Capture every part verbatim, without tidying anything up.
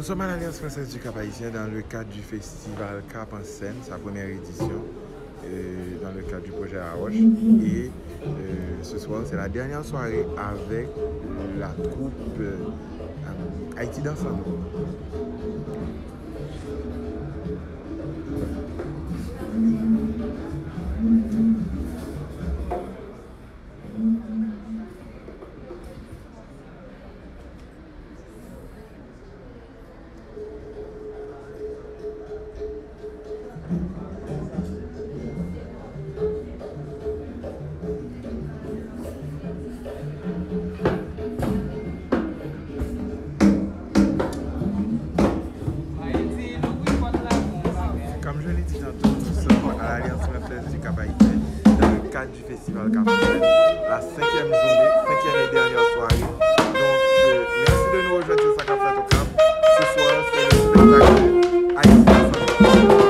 Nous sommes à l'Alliance Française du Cap-Haïtien dans le cadre du festival Cap en Scène, sa premyè edisyon, euh, dans le cadre du projet Awoch. Et, euh, ce soir, c'est la dernière soirée avec la troupe, euh, Haïti Danse en Noir. Comme je l'ai dit tantôt, nous sommes à l'Alliance Française du Cap-Haïtien dans le cadre du Festival Cap en Scène, la cinquième journée, cinquième et dernière soirée. Donc, euh, merci de nous rejoindre sur sa k ap fèt au Cap. Ce soir, c'est le spectacle Haïti Danse en Noir.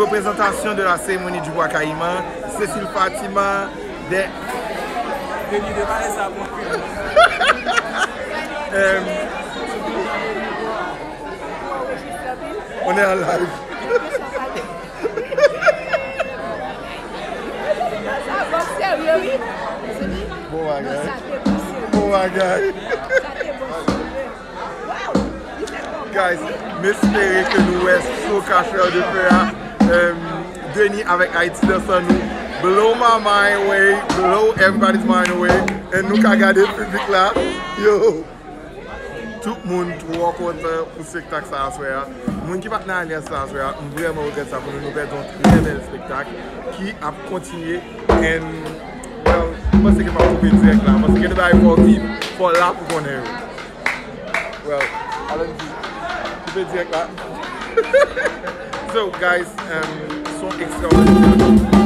Présentation de la cérémonie du Bois Caïman, Cécile Fatima, des... Euh, on est en live. Bon bagay. Bon bagay. Guys, m espere ke nou wè so ka fè de fè a. Um, Denis avèk Ayiti dans an nou. Blow my mind away, blow everybody's mind away. And nou ka gade piblik la. Yo! Tout moun twò kontan pou spektak sa aswè a. Moun ki pa t nan alyans la aswè a, m vrèman regrèt sa pou nou. Nou pèdi yon trè bèl spektak ki ap kontinye. And, well, m panse ke m ap koupe dirèk la. M panse gen de bagay fò w viv, fò w la pou konnen yo. Well, alò n di, koupe dirèk la. So, guys, um, son ekstraòdinè.